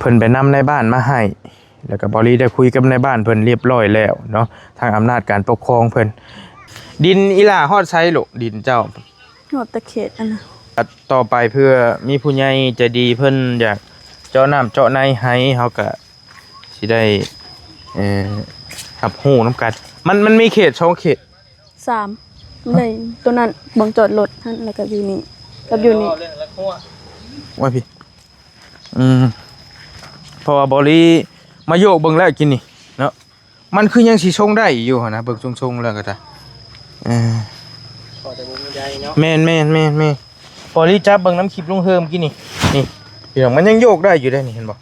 ເພິ່ນໄປນຳນາຍບ້ານມາໃຫ້ ແລ້ວກໍເບົາຫຼີໄດ້ຄຸຍກັບນາຍບ້ານເພິ່ນລຽບຮ້ອຍແລ້ວເນາະ ທາງອຳນາດການປົກຄອງເພິ່ນ. ດິນອີ່ຫຼ້າຮອດໃສລູກ? ດິນເຈົ້າ ຮອດຕະເຂດອັນນະ. ຕໍ່ໄປເພື່ອມີຜູ້ໃຫຍ່ໃຈດີເພິ່ນຢາກເຈາະນ້ຳເຈາະໃນໃຫ້ ເຮົາກໍຊິໄດ້ ເອີ ຮັບຮູ້ນຳກັນ. ມັນ ມັນມີເຂດສອງເຂດ ສາມ ໄດ້ໂຕນັ້ນ ບ່ອນຈອດລົດຫັ້ນ ແລ້ວກໍຢູ່ນີ້ກັບຢູ່ນີ້. ໂອ້ຍ ພີ່ ອືມ ເພາະວ່າເບົາຫຼີມາໂຍກເບິ່ງແລ້ວກີ້ນີ້ເນາະ ມັນຄືຍັງຊິຊົງໄດ້ຢູ່ຫັ້ນນະ ເບິ່ງຊົງໆແລ້ວກໍໄດ້. ເອີ ພໍແຕ່ບໍ່ມີໃດເນາະ. ແມ່ນໆໆໆ ເບົາຫຼີຈັບເບິ່ງນຳຄລິບລຸງເຮີມກີ້ນີ້ ນີ້ ພີ່ນ້ອງ ມັນຍັງໂຍກໄດ້ຢູ່ເດ້ ນີ້ເຫັນບໍ່?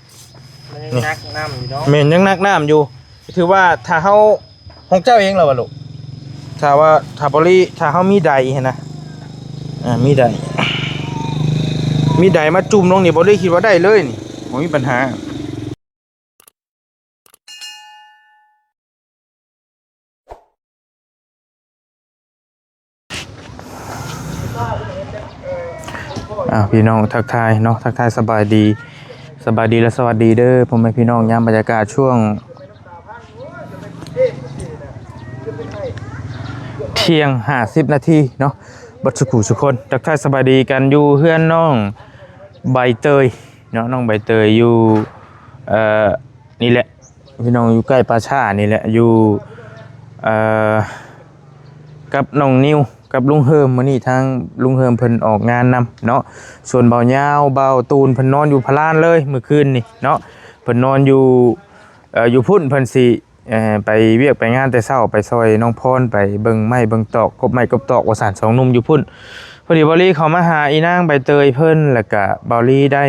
ມັນຍັງ ນີ້ ໜັກນ້ຳຢູ່ເນາະ. ແມ່ນ ຍັງໜັກນ້ຳຢູ່. ຖືວ່າຖ້າເຮົາ ຂອງເຈົ້າເອງແລ້ວຫວາລູກ? ຖ້າວ່າ ຖ້າເບົາຫຼີ ຖ້າເຮົາມີໄດຫັ້ນນະ ອ່າ ມີໄດ ມີໄດມາຈຸ່ມລົງນີ້ ເບົາຫຼີຄິດວ່າໄດ້ເລີຍນີ້ ບໍ່ມີບັນຫາ. ອ້າວ ພີ່ນ້ອງ ທັກທາຍເນາະ ທັກທາຍສະບາຍດີ ສະບາຍດີ ແລະ ສະຫວັດດີເດີ ພໍ່ແມ່ພີ່ນ້ອງ ຍາມບັນຍາກາດຊ່ວງທ່ຽງຫ້າສິບນາທີເນາະ ເບິດສຸຂູສຸຄົນ. ທັກທາຍສະບາຍດີກັນຢູ່ເຮືອນນ້ອງໃບເຕີຍເນາະ ນ້ອງໃບເຕີຍຢູ່ ເອີ ນີ້ແຫຼະ ພີ່ນ້ອງ ຢູ່ໃກ້ປ່າຊ້ານີ້ແຫຼະ ຢູ່ ເອີ ກັບນ້ອງນິວ ກັບລຸງເຮີມ. ມື້ນີ້ທາງລຸງເຮີມເພິ່ນອອກງານນຳເນາະ ສ່ວນບ່າວຍາວ ບ່າວຕູນ ເພິ່ນນອນຢູ່ພະລານເລີຍມື້ຄືນນີ້ເນາະ ເພິ່ນນອນຢູ່ ເອີ ຢູ່ພຸ້ນ ເພິ່ນຊິ ເອີ ໄປວຽກໄປງານແຕ່ເຊົ້າ ໄປຊ່ອຍນ້ອງພອນ ໄປເບິ່ງໄມ້ເບິ່ງຕອກ ກົບໄມ້ກົບຕອກວ່າຊັ້ນ ສອງໜຸ່ມຢູ່ພຸ້ນ. ພໍດີເບົາຫຼີເຂົ້າມາຫາອີນາງໃບເຕີຍເພິ່ນ ແລ້ວກະເບົາຫຼີໄດ້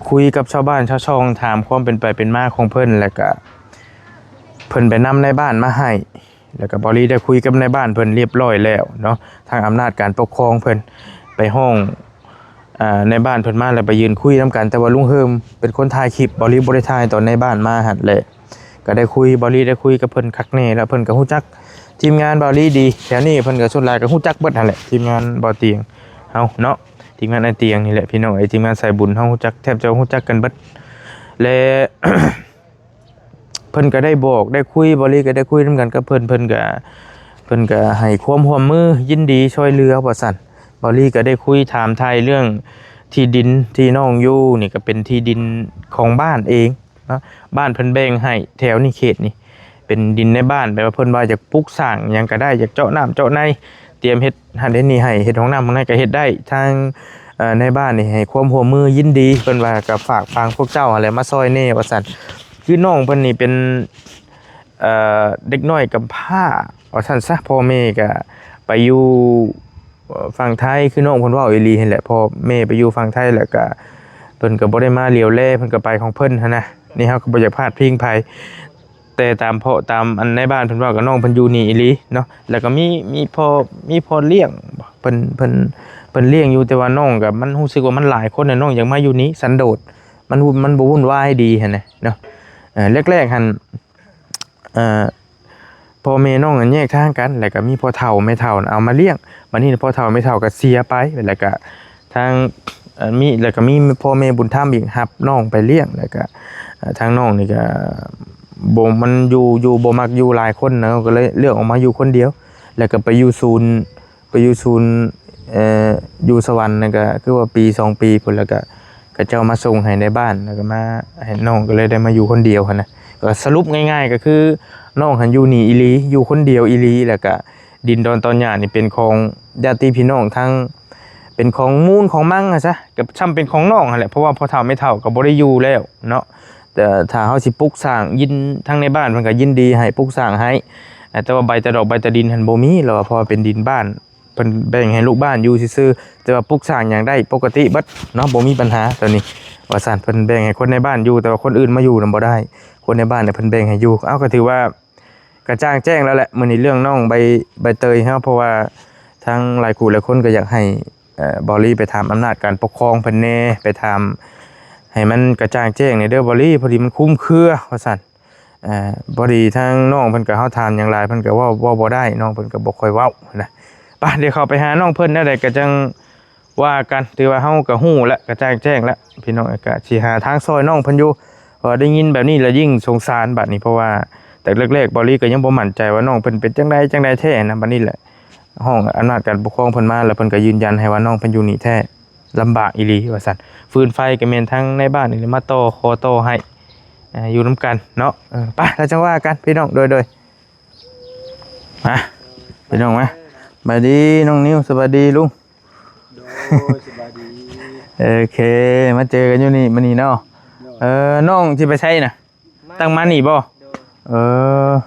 ຄຸຍກັບຊາວບ້ານຊາວຊ່ອງ ຖາມຄວາມເປັນໄປເປັນມາຂອງເພິ່ນ ແລ້ວກະເພິ່ນໄປນຳນາຍບ້ານມາໃຫ້ ແລ້ວກະເບົາຫຼີໄດ້ຄຸຍກັບນາຍບ້ານເພິ່ນລຽບຮ້ອຍແລ້ວເນາະ ທາງອຳນາດການປົກຄອງເພິ່ນໄປຮ້ອງ ອ່າ ນາຍບ້ານເພິ່ນມາ ແລ້ວໄປຢືນຄຸຍນຳກັນ. ແຕ່ວ່າລຸງເຮີມເປັນຄົນຖ່າຍຄລິບ ເບົາຫຼີບໍ່ໄດ້ຖ່າຍຕອນນາຍບ້ານມາຫັ້ນແຫຼະ ກໍໄດ້ຄຸຍ ເບົາຫຼີໄດ້ຄຸຍກັບເພິ່ນຄັກແນ່ ແລ້ວເພິ່ນກໍຮູ້ຈັກທີມງານເບົາຫຼີດີ ແຖວນີ້ເພິ່ນກໍສ່ວນຫຼາຍກໍຮູ້ຈັກເບິດຫັ້ນແຫຼະ ທີມງານເບົາຕຽງເຮົາເນາະ. ທີມງານອ້າຍຕຽງນີ້ແຫຼະ ພີ່ນ້ອງເອີຍ ທີມງານສາຍບຸນເຮົາຮູ້ຈັກ ແທບຈະຮູ້ຈັກກັນເບິດ ແລະ ເພິ່ນກໍໄດ້ບອກໄດ້ຄຸຍ ເບົາຫຼີກໍໄດ້ຄຸຍນຳກັນກັບເພິ່ນ ເພິ່ນກໍ ເພິ່ນກໍໃຫ້ຄວາມຮ່ວມມື ຍິນດີຊ່ວຍເຫຼືອວ່າຊັ້ນ. ເບົາຫຼີກໍໄດ້ຄຸຍຖາມໄຖ່ເລື່ອງທີ່ດິນທີ່ນ້ອງຢູ່ນີ້ ກໍເປັນທີ່ດິນຂອງບ້ານເອງ ເນາະ ບ້ານເພິ່ນແບ່ງໃຫ້ແຖວນີ້ ເຂດນີ້ເປັນດິນໃນບ້ານ ແບບວ່າເພິ່ນວ່າຢາກປຸກສ້າງຫຍັງກໍໄດ້ ຢາກເຈາະນ້ຳເຈາະໃນ ຕຽມເຮັດຫັ້ນເຮັດນີ້ໃຫ້ ເຮັດຫ້ອງນ້ຳຫ້ອງໃນກໍເຮັດໄດ້. ທາງ ເອີ ນາຍບ້ານນີ້ໃຫ້ຄວາມຮ່ວມມືຍິນດີ ເພິ່ນວ່າກໍຝາກຝັງພວກເຈົ້າຫັ້ນແຫຼະມາຊ່ອຍແດ່ວ່າຊັ້ນ. ຄືນ້ອງເພິ່ນນີ້ເປັນ ເອີ ເດັກນ້ອຍກຳພ້າວ່າຊັ້ນຊະ ພໍ່ແມ່ກໍໄປຢູ່ ເອີ ຝັ່ງໄທ ຄືນ້ອງເພິ່ນເວົ້າອີ່ຫຼີຫັ້ນແຫຼະ ພໍ່ແມ່ໄປຢູ່ຝັ່ງໄທ ແລ້ວກະເພິ່ນກະບໍ່ໄດ້ມາຫຼຽວແລ ເພິ່ນກະໄປຂອງເພິ່ນຫັ້ນນະ. ນີ້ເຮົາກະບໍ່ຢາກພາດພິງໃຜ ແຕ່ຕາມພໍ່ຕາມອັນນາຍບ້ານເພິ່ນເວົ້າ ກະນ້ອງເພິ່ນຢູ່ນີ້ອີ່ຫຼີເນາະ ແລ້ວກະມີ ມີພໍ່ ມີພໍ່ລ້ຽງ ເພິ່ນ ເພິ່ນ ເພິ່ນລ້ຽງຢູ່ ແຕ່ວ່ານ້ອງກະ ມັນຮູ້ສຶກວ່າມັນຫຼາຍຄົນ ແລະ ນ້ອງຢາກມາຢູ່ນີ້ສັນໂດດ ມັນ ມັນບໍ່ວຸ່ນວາຍດີຫັ້ນນະເນາະ. ເອີ ແລກໆຫັ້ນ ເອີ ພໍ່ແມ່ນ້ອງນັ້ນແຍກທາງກັນ ແລ້ວກໍມີພໍ່ເຖົ້າແມ່ເຖົ້າເອົາມາລ້ຽງ. ບັດນີ້ພໍ່ເຖົ້າແມ່ເຖົ້າກໍເສຍໄປ ແລ້ວກໍທາງ ເອີ ມີ ແລ້ວກໍມີພໍ່ແມ່ບຸນທຳອີກຮັບນ້ອງໄປລ້ຽງ ແລ້ວກໍ ເອີ ທາງນ້ອງນີ້ກໍບໍ່ ມັນຢູ່ ຢູ່ບໍ່ມັກຢູ່ຫຼາຍຄົນນະ ກໍເລີຍເລືອກອອກມາຢູ່ຄົນດຽວ ແລ້ວກໍໄປຢູ່ສູນ ໄປຢູ່ສູນ ເອີ ຢູ່ສະຫວັນນັ້ນກະຄືວ່າປີສອງປີພຸ້ນ ແລ້ວກະເຂົາເຈົ້າມາສົ່ງໃຫ້ໃນບ້ານ ແລ້ວກະມາໃຫ້ນ້ອງກະເລີຍໄດ້ມາຢູ່ຄົນດຽວຫັ້ນນະ. ກະສະຫຼຸບງ່າຍໆກະຄືນ້ອງຫັ້ນຢູ່ນີ້ອີ່ຫຼີ ຢູ່ຄົນດຽວອີ່ຫຼີ ແລ້ວກະດິນດອນຕອນຫຍ້ານີ້ເປັນຂອງຍາດຕິພີ່ນ້ອງທັງ ເປັນຂອງມູນຂອງມັງຫັ້ນຊະ ກະຊ່ຳເປັນຂອງນ້ອງຫັ້ນແຫຼະ ເພາະວ່າພໍ່ເຖົ້າແມ່ເຖົ້າກະບໍ່ໄດ້ຢູ່ແລ້ວເນາະ. ແຕ່ຖ້າເຮົາຊິປຸກສ້າງ ຍິນ ທາງໃນບ້ານເພິ່ນກະຍິນດີໃຫ້ປຸກສ້າງໃຫ້ ແຕ່ວ່າໃບຕາດອກໃບຕາດິນຫັ້ນບໍ່ມີ ແລ້ວວ່າເພາະວ່າເປັນດິນບ້ານ ເພິ່ນແບ່ງໃຫ້ລູກບ້ານຢູ່ຊື່ໆ ແຕ່ວ່າປຸກສ້າງຫຍັງໄດ້ປົກກະຕິເບິດເນາະ ບໍ່ມີບັນຫາໂຕນີ້ວ່າຊັ້ນ. ເພິ່ນແບ່ງໃຫ້ຄົນໃນບ້ານຢູ່ ແຕ່ວ່າຄົນອື່ນມາຢູ່ນຳບໍ່ໄດ້ ຄົນໃນບ້ານເພິ່ນແບ່ງໃຫ້ຢູ່. ເອົ້າ ກໍຖືວ່າກະຈ່າງແຈ້ງແລ້ວແຫຼະ ມື້ນີ້ເລື່ອງນ້ອງໃບ ໃບເຕີຍເຮົາ ເພາະວ່າທາງຫຼາຍຄູ່ຫຼາຍຄົນກໍຢາກໃຫ້ ເອີ ເບົາຫຼີໄປຖາມອຳນາດການປົກຄອງເພິ່ນແດ່ ໄປຖາມໃຫ້ມັນກະຈ່າງແຈ້ງແດ່ເດີເບົາຫຼີ ພໍດີມັນຄຸມເຄືອວ່າຊັ້ນ. ເອີ ພໍດີທາງນ້ອງເພິ່ນກໍ ເຮົາຖາມຫຍັງຫຼາຍເພິ່ນກໍເວົ້າ ເວົ້າບໍ່ໄດ້ ນ້ອງເພິ່ນກໍບໍ່ຄ່ອຍເວົ້ານະ. ໄປ ດຽວເຂົ້າໄປຫານ້ອງເພິ່ນ ແນວໃດກໍຈັ່ງ ວ່າກັນ ຖືວ່າເຮົາກໍຮູ້ແລ້ວ ກະຈ່າງແຈ້ງແລ້ວ ພີ່ນ້ອງເອີຍ ກະຊິຫາທາງຊ່ອຍນ້ອງເພິ່ນຢູ່ ເພາະວ່າໄດ້ຍິນແບບນີ້ແລ້ວຍິ່ງສົງສານບາດນີ້ ເພາະວ່າແຕ່ແລກໆ ເບົາລີກໍຍັງບໍ່ໝັ້ນໃຈວ່ານ້ອງເພິ່ນເປັນຈັ່ງໃດຈັ່ງໃດແທ້ນະ ບາດນີ້ແຫຼະ ຫ້ອງອຳນາດການປົກຄອງເພິ່ນມາ ແລ້ວເພິ່ນກໍຢືນຢັນໃຫ້ວ່ານ້ອງເພິ່ນຢູ່ນີ້ແທ້ ລຳບາກອີ່ຫຼີວ່າຊັ້ນ ຟືນໄຟກໍແມ່ນທາງໃນບ້ານນີ້ແຫຼະມາຕໍ່ ຂໍຕໍ່ໃຫ້ ອ່າ ຢູ່ນຳກັນເນາະ ເອີ ໄປ ແລ້ວຈັ່ງວ່າກັນ ພີ່ນ້ອງ ໂດຍ ໂດຍ ມາ ພີ່ນ້ອງມາ ສະບາຍດີນ້ອງນິວ ສະບາຍດີລຸງ ໂດຍ ສະບາຍດີ ໂອເຄ ມາເຈີກັນຢູ່ນີ້ມື້ນີ້ເນາະ ໂດຍ ເອີ ນ້ອງຊິໄປໃສນະ? ມາ ຕັ້ງມານີ້ບໍ່? ໂດຍ ເອີ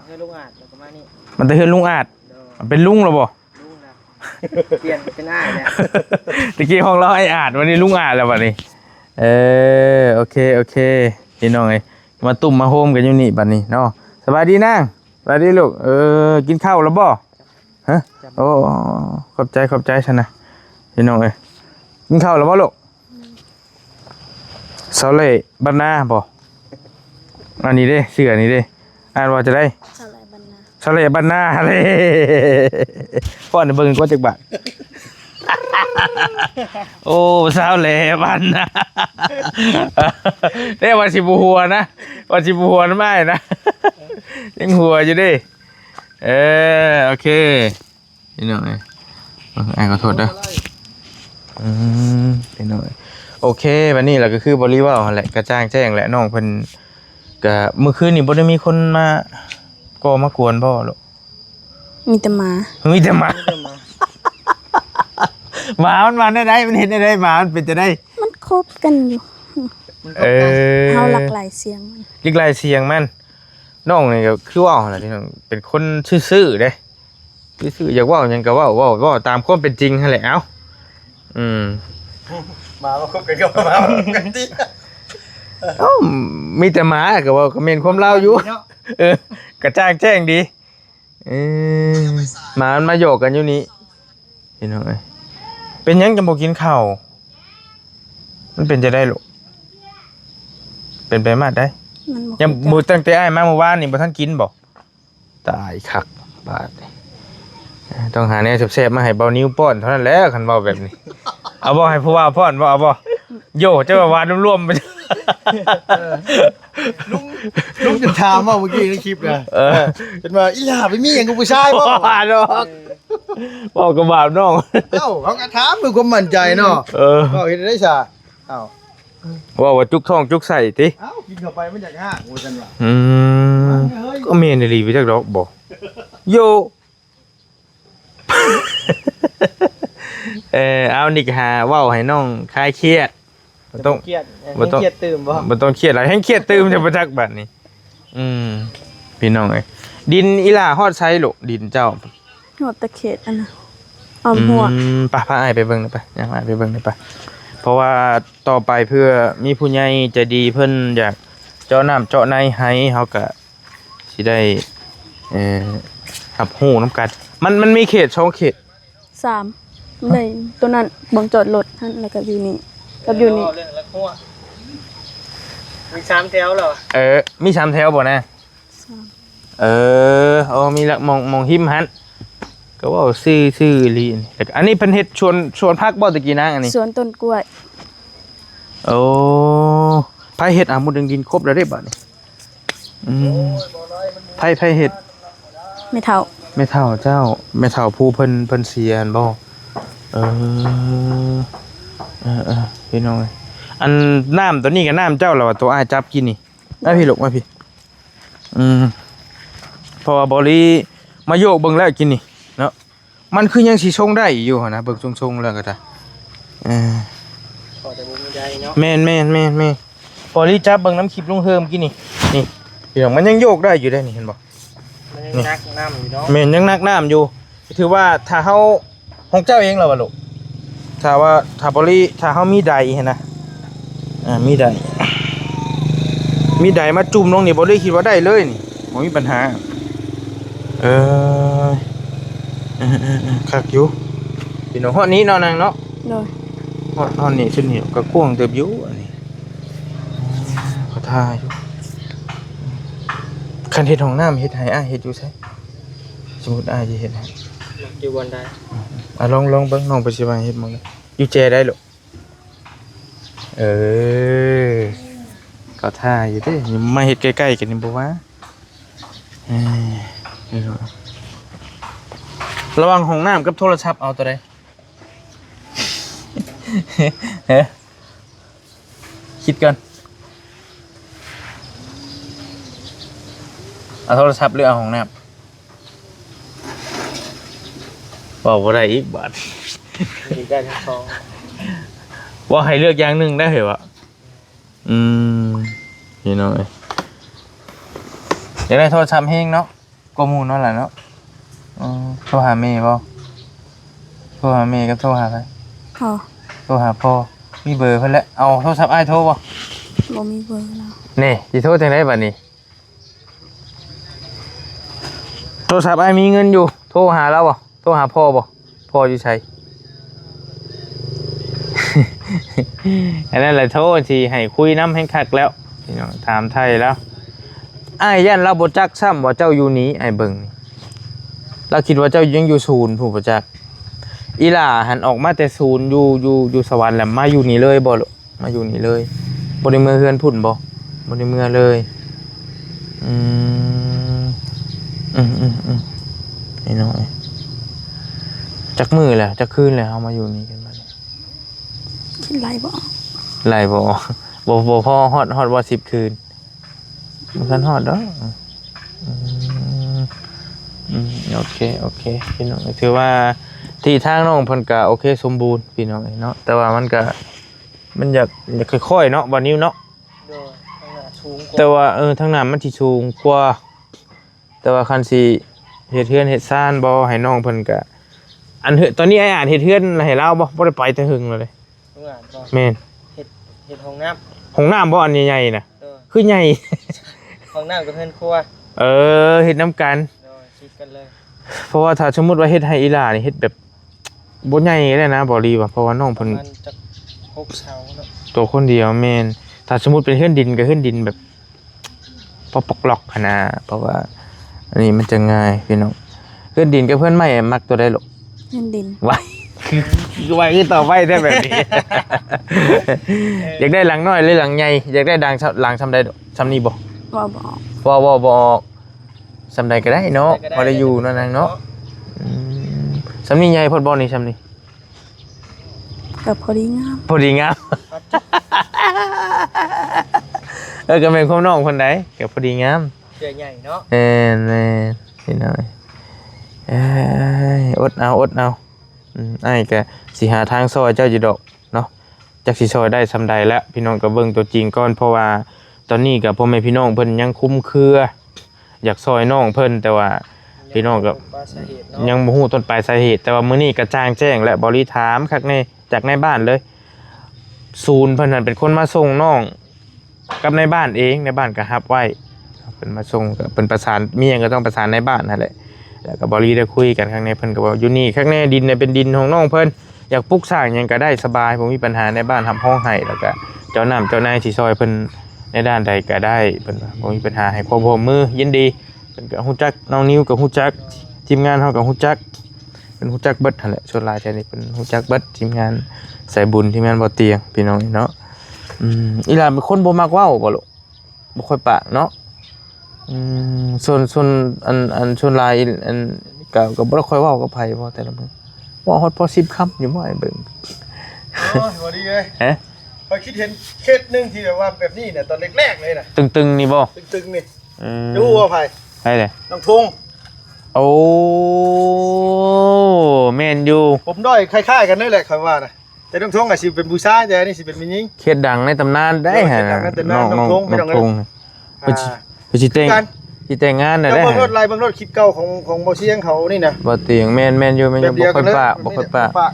ເຮືອນລຸງອາດ ແລ້ວກໍມານີ້ ມາແຕ່ເຮືອນລຸງອາດ ໂດຍ ເປັນລຸງແລ້ວບໍ່? ລຸງນະ ປ່ຽນເປັນອ້າຍແລ້ວ ຕະກີ້ຫ້ອງລາວອ້າຍອາດ ວັນນີ້ລຸງອາດແລ້ວບັດນີ້ ເອີ ໂອເຄ ໂອເຄ ພີ່ນ້ອງເອີຍ ມາຕຸ້ມມາໂຮມກັນຢູ່ນີ້ບັດນີ້ເນາະ ສະບາຍດີນາງ ສະບາຍດີລູກ ເອີ ກິນເຂົ້າແລ້ວບໍ່? ຮະ ໂອ້ ຂອບໃຈ ຂອບໃຈຊັ້ນນະ ພີ່ນ້ອງເອີຍ ກິນເຂົ້າແລ້ວບໍ່ລູກ? ສາວເຫຼ້ບ້ານນາບໍ່? ອັນນີ້ເດ້ ຊື່ອັນນີ້ເດ້ ອ່ານວ່າຈັ່ງໃດ? ສາວເຫຼ້ບ້ານນາ ສາວເຫຼ້ບ້ານນາເດ້ ປ້ອນໃຫ້ເບິ່ງກ່ອນຈັກບາດ ໂອ້ ສາວເຫຼ້ບ້ານນາ ເດ້ ວ່າຊິບໍ່ຫົວນະ ວ່າຊິບໍ່ຫົວນຳອ້າຍນະ ຍັງຫົວຢູ່ເດ້ ເອີ ໂອເຄ ພີ່ນ້ອງເອີຍ ເອີ ອ້າຍຂໍໂທດເດີ ອືມ ພີ່ນ້ອງເອີຍ ໂອເຄ ບັດນີ້ລະກໍຄືບໍລິເວົ້າຫັ້ນແຫຼະ ກະຈ່າງແຈ້ງແຫຼະ ນ້ອງເພິ່ນກະ ມື້ຄືນນີ້ບໍ່ໄດ້ມີຄົນມາກໍ່ມາກວນບໍ່ລູກ? ມີແຕ່ໝາ ມີແຕ່ໝາ ມີແຕ່ໝາ ໝາມັນມາແນວໃດ? ມັນເຮັດແນວໃດ? ໝາມັນເປັນຈັ່ງໃດ? ມັນຄົບກັນຢູ່ ມັນຄົບກັນ ເອີ ເຮົາລັກໄລ່ສຽງມັນ ລັກໄລ່ສຽງມັນ ນ້ອງນີ້ກໍຄືເວົ້າຫັ້ນແຫຼະ ເປັນຄົນຊື່ໆເດ້ ຊື່ໆ ຢາກເວົ້າຫຍັງກໍເວົ້າ ເວົ້າ ເວົ້າຕາມຄວາມເປັນຈິງຫັ້ນແຫຼະ ເອົ້າ ອືມ ໝາມາຄົບກັນກັບໝາຄົບກັນຕິ ເອົ້າ ມີແຕ່ໝາກໍເວົ້າກໍແມ່ນຄວາມລາວຢູ່ ເນາະ ເອີ ກະຈ່າງແຈ້ງດີ ເອີ ໝາມັນມາຢອກກັນຢູ່ນີ້ ພີ່ນ້ອງເອີຍ ເປັນຫຍັງຈັ່ງບໍ່ກິນເຂົ້າ? ມັນເປັນຈັ່ງໃດລູກ? ເປັນໄປມາດໃດ? ຍັງບໍ່ ຕັ້ງແຕ່ອ້າຍມາມື້ວານນີ້ບໍ່ທັນກິນບໍ່? ຕາຍຄັກບາດນີ້ ຕ້ອງຫາແນວແຊບໆມາໃຫ້ເບົານິວປ້ອນເທົ່ານັ້ນແຫຼະ ຄັນເວົ້າແບບນີ້ ເອົາບໍ່? ໃຫ້ຜູ້ວ່າວປ້ອນບໍ່? ເອົາບໍ່? ໂຢ ເຈົ້າວ່າຫວານລວມໆ ເອີ ລຸງ ລຸງຈົນຖາມເວົ້າເມື່ອກີ້ໃນຄລິບນະ ເອີ ເອີ ຈົນວ່າ ອີ່ຫຼ້າໄປມີຫຍັງກັບຜູ້ຊາຍບໍ່? ບໍ່ວ່າດອກ ເອີ ເວົ້າກັບບາບນ້ອງ ເອົ້າ ເຮົາກໍຖາມເພື່ອຄວາມໝັ້ນໃຈເນາະ ເອີ ເວົ້າເຮັດໄດ້ຊະ ເອົ້າ ເວົ້າວ່າຈຸກທ້ອງຈຸກໄສ້ຕິ ເອົ້າ ກິນເຂົ້າໄປມັນຢາກຮ້າງ ວ່າຊັ້ນວ່າ ອືມ ມັນເອີຍ ກໍແມ່ນອີ່ຫຼີ ໄປຈັກດອກບໍ່ ໂຢ ເອີ ເອົາ ນີ້ກໍຫາເວົ້າໃຫ້ນ້ອງຄາຍຄຽດ ບໍ່ຕ້ອງ ບໍ່ຕ້ອງຄຽດຕື່ມບໍ່? ບໍ່ຕ້ອງຄຽດຫຼາຍ ແຮ່ງຄຽດຕື່ມຈະບໍ່ຈັກບາດນີ້ ອືມ ພີ່ນ້ອງເອີຍ ດິນອີ່ຫຼ້າຮອດໃສລູກ? ດິນເຈົ້າ ຮອດຕະເຂດອັນນະ ອ້ອມຮົ້ວ ອືມ ໄປ ພາອ້າຍໄປເບິ່ງໄດ້ປະ ຍ່າງອ້າຍໄປເບິ່ງໄດ້ປະ ເພາະວ່າຕໍ່ໄປເພື່ອມີຜູ້ໃຫຍ່ໃຈດີເພິ່ນຢາກເຈາະນ້ຳເຈາະໃນໃຫ້ ເຮົາກະ ຊິໄດ້ ເອີ ຮັບຮູ້ນຳກັນ ມັນ ມັນມີເຂດສອງເຂດ ສາມ ໄດ້ໂຕນັ້ນ ບ່ອນຈອດລົດຫັ້ນ ແລ້ວກໍຢູ່ນີ້ ກັບຢູ່ນີ້ ເວົ້າເລື່ອງລັກຮົ້ວ ມີສາມແຖວແລ້ວ ເອີ ມີສາມແຖວບໍ່ນະ? ສາມ ເອີ ໂອ້ ມີລັກ ໝ່ອງ ໝ່ອງຮິມຫັ້ນ ກໍເວົ້າຊື່ ຊື່ອີ່ຫຼີ ແລ້ວກໍອັນນີ້ເພິ່ນເຮັດສວນ ສວນຜັກບໍ່ແຕ່ກີ້ນາງ? ອັນນີ້ສວນຕົ້ນກ້ວຍ ໂອ້ ໃຜເຮັດ? ອາ ໝົດດິນຄົບແລ້ວເດ້ບາດນີ້ ອືມ ໃຜ ໃຜເຮັດ? ແມ່ເຖົ້າ ແມ່ເຖົ້າເຈົ້າ ແມ່ເຖົ້າຜູ້ເພິ່ນ ເພິ່ນເສຍຫັ້ນບໍ່? ເອີ ເອີໆ ພີ່ນ້ອງເອີຍ ອັນນ້ຳໂຕນີ້ກໍນ້ຳເຈົ້າລະວ່າ ໂຕອ້າຍຈັບກິນນີ້ ມາພີ່ລູກ ມາພີ່ ອືມ ເພາະວ່າບໍລິມາໂຍກເບິ່ງແລ້ວກິນນີ້ເນາະ ມັນຄືຍັງຊິຊົງໄດ້ຢູ່ຫັ້ນນະ ເບິ່ງຊົງໆແລ້ວກໍໄດ້ ເອີ ພໍແຕ່ບໍ່ມີໃດເນາະ ແມ່ນໆໆໆ ພໍລີຈັບເບິ່ງນຳຄລິບລຸງເຮີມກີ້ນີ້ ນີ້ ພີ່ນ້ອງ ມັນຍັງໂຍກໄດ້ຢູ່ເດ້ ນີ້ເຫັນບໍ່? ມັນຍັງໜັກນ້ຳຢູ່ເນາະ ແມ່ນ ຍັງໜັກນ້ຳຢູ່ ຖືວ່າຖ້າເຮົາ ຂອງເຈົ້າເອງລະຫວາລູກ? ຖ້າວ່າ ຖ້າບໍລິ ຖ້າເຮົາມີໄດຫັ້ນນະ ອ່າ ມີໄດ ມີໄດມາຈຸ່ມລົງນີ້ ບໍລິຄິດວ່າໄດ້ເລີຍນີ້ ບໍ່ມີບັນຫາ ເອີ ເອີໆໆ ຄັກຢູ່ ພີ່ນ້ອງ ຮອດນີ້ເນາະນາງເນາະ ໂດຍ ຮອດ ຮອດນີ້ ຊຸດນີ້ກໍກວ້າງເຕີບຢູ່ ອັນນີ້ ເຂົາທ່າຢູ່ ຄັນເຮັດຫ້ອງນ້ຳ ເຮັດໃຫ້ອ້າຍເຮັດຢູ່ໃສ? ສົມມຸດອ້າຍຈະເຮັດໃຫ້ ຢູ່ບ່ອນໃດ? ອ່າ ລອງ ລອງເບິ່ງ ນ້ອງເພິ່ນຊິວ່າເຮັດໝ່ອງໃດ? ຢູ່ແຈໄດ້ລູກ. ເອີ ເຂົາຖ້າຢູ່ເດ້ ມາເຮັດໃກ້ໆກັນນີ້ບໍ່ວ່າ. ເອີ ລະຫວ່າງຫ້ອງນ້ຳກັບໂທລະສັບເອົາໂຕໃດ? ເອີ ຄິດກ່ອນ ເອົາໂທລະສັບ ຫຼື ເອົາຫ້ອງນ້ຳ? ເວົ້າບໍ່ໄດ້ອີກບາດ. ມີໄດ້ທັງສອງ. ເວົ້າໃຫ້ເລືອກຢ່າງໜຶ່ງໄດ້ເຫວະ. ອືມ ພີ່ນ້ອງເອີຍ ຢາກໄດ້ໂທລະສັບແຮງເນາະ ກວ່າໝູ່ນັ້ນລະເນາະ. ເອີ ໂທຫາແມ່ບໍ່? ໂທຫາແມ່ກັບໂທຫາໃຜ? ພໍ່. ໂທຫາພໍ່. ມີເບີເພິ່ນແຫຼະ. ເອົາໂທລະສັບອ້າຍໂທບໍ່? ບໍ່ມີເບີລາວ. ນີ້ ຊິໂທຈັ່ງໃດບາດນີ້? ໂທລະສັບອ້າຍມີເງິນຢູ່ ໂທຫາລາວບໍ່? ໂທຫາພໍ່ບໍ່? ພໍ່ຢູ່ໃສ? ອັນນັ້ນແຫຼະ ໂທຊິໃຫ້ຄຸຍນຳແຮງຄັກແລ້ວ ພີ່ນ້ອງ ຖາມໄຖ່ລາວ. ອ້າຍຢ້ານລາວບໍ່ຈັກຊ້ຳວ່າເຈົ້າຢູ່ນີ້ ອ້າຍເບິ່ງນີ້ ລາວຄິດວ່າເຈົ້າຍັງຢູ່ສູນພຸ້ນບໍ່ຈັກ. ອີ່ຫຼ້າຫັ້ນອອກມາແຕ່ສູນ ຢູ່ ຢູ່ ຢູ່ສະຫວັນ ແລ້ວມາຢູ່ນີ້ເລີຍບໍ່ລູກ? ມາຢູ່ນີ້ເລີຍ ບໍ່ໄດ້ເມືອເຮືອນພຸ້ນບໍ່? ບໍ່ໄດ້ເມືອເລີຍ. ອືມ ອືມໆໆ ໄອ້ນ້ອຍ ຈັກມື້ແລ້ວ ຈັກຄືນແລ້ວ ເຮົາມາຢູ່ນີ້ກັນມານີ້? ຄິດໄລ່ບໍ່ອອກ ໄລ່ບໍ່ອອກ. ບໍ່ ບໍ່ພໍຮອດ ຮອດບໍ່ສິບຄືນ? ບໍ່ທັນຮອດດອກ. ອືມ ອືມ ໂອເຄ ໂອເຄ ພີ່ນ້ອງ ຖືວ່າທີ່ທາງນ້ອງເພິ່ນກະໂອເຄສົມບູນ ພີ່ນ້ອງເອີຍເນາະ ແຕ່ວ່າມັນກະ ມັນຢາກ ຢາກຄ່ອຍໆເນາະ ບ່າວນິວເນາະ. ໂດຍ ທາງໜ້າສູງກວ່າ ແຕ່ວ່າ ເອີ ທາງໜ້າມັນຊິສູງກວ່າ ແຕ່ວ່າຄັນຊິເຮັດເຮືອນເຮັດຊານບໍ່ ໃຫ້ນ້ອງເພິ່ນກະ ອັນເຮືອນ ຕອນນີ້ອ້າຍອາດເຮັດເຮືອນໃຫ້ລາວບໍ່? ບໍ່ໄດ້ໄປແຕ່ຫຶງແລ້ວເດ້. ໂຮງງານບໍ່? ແມ່ນ ເຮັດ ເຮັດຫ້ອງນ້ຳ ຫ້ອງນ້ຳບໍ່ ອັນໃຫຍ່ໆນະ? ໂດຍ ຄືໃຫຍ່ ຫ້ອງນ້ຳກັບເຮືອນຄົວ. ເອີ ເຮັດນຳກັນ ໂດຍ ຕິດກັນເລີຍ. ເພາະວ່າຖ້າສົມມຸດວ່າເຮັດໃຫ້ອີ່ຫຼ້ານີ້ ເຮັດແບບ ບໍ່ໃຫຍ່ແລ້ວນະ ບໍ່ລີວ່າ ເພາະວ່ານ້ອງເພິ່ນ ປະມານຈັກຫົກເສົາເນາະ ຕົວຄົນດຽວ. ແມ່ນ ຖ້າສົມມຸດເປັນເຮືອນດິນ ກໍເຮືອນດິນແບບ ປອກໆລັອກຫັ້ນນະ ເພາະວ່າອັນນີ້ມັນຈະງ່າຍພີ່ນ້ອງ. ເຮືອນດິນກັບເຮືອນໄມ້ມັກຕົວໃດລູກ? ເຮືອນດິນ. ໄວ ຄື ຄືໄວ ຄືຕອບໄວແທ້ແບບນີ້. ຢາກໄດ້ຫຼັງນ້ອຍ ຫຼື ຫຼັງໃຫຍ່? ຢາກໄດ້ດັງ ຫຼັງສ່ຳໃດ? ສ່ຳນີ້ບໍ່? ເວົ້າບໍ່ອອກ ເວົ້າ ເວົ້າບໍ່ອອກ. ສ່ຳໃດກໍໄດ້ເນາະ ສ່ຳໃດກໍໄດ້ ພໍໄດ້ຢູ່ເນາະນາງເນາະ. ອືມ ສ່ຳນີ້ໃຫຍ່ໂພດບໍ່ນີ້ ສ່ຳນີ້? ກໍພໍດີງາມ ພໍດີງາມ. ເອີ ກໍແມ່ນຄວາມນ້ອງເພິ່ນໃດ ກໍພໍດີງາມ ເສື້ອໃຫຍ່ເນາະ. ແມ່ນໆ ພີ່ນ້ອງເອີຍ ອົດເອົາ ອົດເອົາ. ອືມ ອ້າຍກໍຊິຫາທາງຊ່ອຍເຈົ້າຢູ່ດອກເນາະ. ຈັກຊິຊ່ອຍໄດ້ສ່ຳໃດແລ້ວ ພີ່ນ້ອງກໍເບິ່ງຕົວຈິງກ່ອນ ເພາະວ່າຕອນນີ້ກໍພໍ່ແມ່ພີ່ນ້ອງເພິ່ນຍັງຄຸມເຄືອ ຢາກຊ່ອຍນ້ອງເພິ່ນ ແຕ່ວ່າພີ່ນ້ອງກໍ ຍັງບໍ່ຮູ້ຕົ້ນປາຍສາເຫດເນາະ ຍັງບໍ່ຮູ້ຕົ້ນປາຍສາເຫດ. ແຕ່ວ່າມື້ນີ້ກະຈ່າງແຈ້ງແລ້ວ ບ່າວລີຖາມຄັກແນ່ຈາກນາຍບ້ານເລີຍ. ສູນເພິ່ນຫັ້ນເປັນຄົນມາສົ່ງນ້ອງກັບນາຍບ້ານເອງ ນາຍບ້ານກໍຮັບໄວ້ ເພິ່ນມາສົ່ງ ກໍເພິ່ນປະສານ ມີຫຍັງກໍຕ້ອງປະສານນາຍບ້ານຫັ້ນແຫຼະ. ແລ້ວກໍບ່າວລີໄດ້ຄຸຍກັນຄັກແນ່ ເພິ່ນກໍເວົ້າຢູ່ນີ້ຄັກແນ່ ດິນນີ້ເປັນດິນຂອງນ້ອງເພິ່ນ ຢາກປຸກສ້າງຫຍັງກໍໄດ້ສະບາຍ ບໍ່ມີບັນຫາ ນາຍບ້ານຮັບຮອງໃຫ້ ແລ້ວກໍເຈົ້ານ້ຳເຈົ້ານາຍຊິຊ່ອຍເພິ່ນໃນດ້ານໃດກໍໄດ້ ເພິ່ນວ່າບໍ່ມີບັນຫາ ໃຫ້ຄວາມຮ່ວມມືຍິນດີ. ເພິ່ນກໍຮູ້ຈັກ ນ້ອງນິວກໍຮູ້ຈັກ ທີມງານເຮົາກໍຮູ້ຈັກ ເພິ່ນຮູ້ຈັກເບິດຫັ້ນແຫຼະ. ສ່ວນຫຼາຍແຖວນີ້ເພິ່ນຮູ້ຈັກເບິດ ທີມງານສາຍບຸນ ທີມງານບໍ່ຕຽງ ພີ່ນ້ອງເນາະ. ອືມ ອີ່ຫຼ້າເປັນຄົນບໍ່ມັກເວົ້າບໍ່ລູກ? ບໍ່ຄ່ອຍປາກເນາະ. ອືມ ສ່ວນ ສ່ວນ ອັນ ອັນ ສ່ວນຫຼາຍ ອັນ ກໍ ກໍບໍ່ໄດ້ຄ່ອຍເວົ້າກັບໃຜ ເວົ້າແຕ່ລະມື້ ເວົ້າຮອດພໍສິບຄຳຢູ່ບໍ່ ອ້າຍເບິ່ງ. ໂອ້ຍ ບໍ່ດີເລີຍ ຮະ? ຂ້ອຍຄິດເຫັນເຄສໜຶ່ງທີ່ແບບວ່າແບບນີ້ນະ ຕອນແລກໆເລີຍນະ ຕຶງໆນີ້ບໍ່? ຕຶງໆນີ້ ເອີ ຈະຮູ້ວ່າໃຜ? ໃຜເດ? ນ້ອງທົງ. ໂອ້ ແມ່ນຢູ່ ຜົມດ້ອຍຄ້າຍໆກັນເລີຍແຫຼະ ຂ້ອຍວ່ານະ. ແຕ່ນ້ອງທົງອາດຊິເປັນຜູ້ຊາຍ ແຕ່ອັນນີ້ຊິເປັນແມ່ຍິງ. ເຂດດັງໃນຕຳນານໄດ໋ ເອີ ເຂດດັງໃນຕຳນານ ນ້ອງ ນ້ອງ ນ້ອງ ນ້ອງທົງ ອ່າ ເພິ່ນຊິ ເພິ່ນຊິແຕ່ງ ຄືກັນ ຊິແຕ່ງງານແລ້ວ ເຈົ້າເບິ່ງໂລດ ໄລ່ເບິ່ງໂລດຄລິບເກົ່າຂອງ ຂອງບໍ່ຊຽງເຂົານີ້ນະ ບໍ່ຕຽງ. ແມ່ນ ແມ່ນຢູ່ ແມ່ນຢູ່ ແບບດຽວກັນເລີຍ ບໍ່ຄ່ອຍປະ ບໍ່ຄ່ອຍປະ.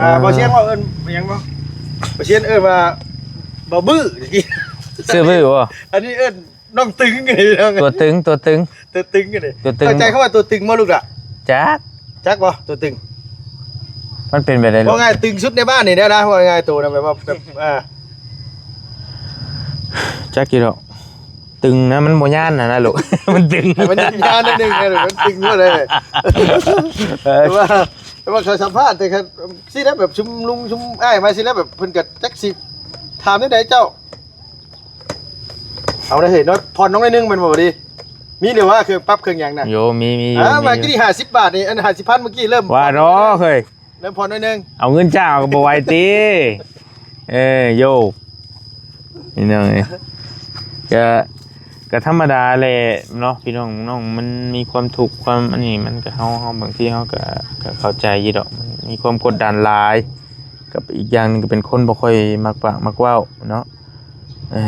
ອ່າ ອ່າ ບໍ່ຊຽງວ່າເອີ້ນຫຍັງບໍ່? ບໍ່ຊຽງເອີ້ນວ່າບໍ່ບື້ ຊື່ບື້ບໍ່? ອັນນີ້ເອີ້ນ ນ້ອງຕຶງນີ້ ຕົວຕຶງ ຕົວຕຶງ ຕົວຕຶງນີ້ ຕົວຕຶງ ເຂົ້າໃຈຄຳວ່າຕົວຕຶງບໍ່ລູກລະ? ຈັກ ຈັກບໍ່ຕົວຕຶງ? ມັນເປັນແບບໃດລູກ? ເວົ້າງ່າຍຕຶງສຸດໃນບ້ານນີ້ແຫຼະນະ ເວົ້າງ່າຍໂຕນະ ແບບວ່າ ແບບ ອ່າ ຈັກຢູ່ດອກ ຕຶງນະ ມັນບໍ່ຢ້ານນະ ນະລູກ ມັນຕຶງ ໃຫ້ມັນຢ້ານນິດໜຶ່ງນະ ມັນຕຶງໝົດເລີຍ ເອີ ແຕ່ວ່າ ແຕ່ວ່າເຂົາສຳພາດ ແຕ່ຄັນຊິແລ້ວ ແບບຊຸມລຸງຊຸມອ້າຍມາຊິແລ້ວ ແບບເພິ່ນກໍຈັກຊິຖາມແນວໃດເຈົ້າ. ເອົາໄດ້ເຮີ້ຍ ນອນຜ່ອນນ້ອງໜ້ອຍໜຶ່ງແມ່ນບໍ່? ບໍ່ດີ ມີແລ້ວວ່າເຄື່ອງປັບເຄື່ອງຫຍັງນະ. ໂຍ ມີ ມີຢູ່ ອ່າ ມີຢູ່ ມາກີ້ຫ້າສິບບາດນີ້ ອັນຫ້າສິບພັນມື້ກີ້ເລີ່ມ ວ່າດອກເຮີ້ຍ ເລີ່ມຜ່ອນໜ້ອຍໜຶ່ງ ເອົາເງິນຈ້າງກໍບໍ່ໄຫວຕິ. ເອີ ໂຢ ພີ່ນ້ອງເອີຍ ກະ ກະທຳມະດາແຫຼະເນາະ ພີ່ນ້ອງເນາະ ມັນມີຄວາມທຸກຄວາມອັນນີ້ ມັນກະ ເຮົາ ເຮົາບາງທີເຮົາກະ ກະເຂົ້າໃຈຢູ່ດອກ ມັນມີຄວາມກົດດັນຫຼາຍ ກັບອີກຢ່າງໜຶ່ງກະເປັນຄົນບໍ່ຄ່ອຍມັກປາກມັກເວົ້າເນາະ. ເອີ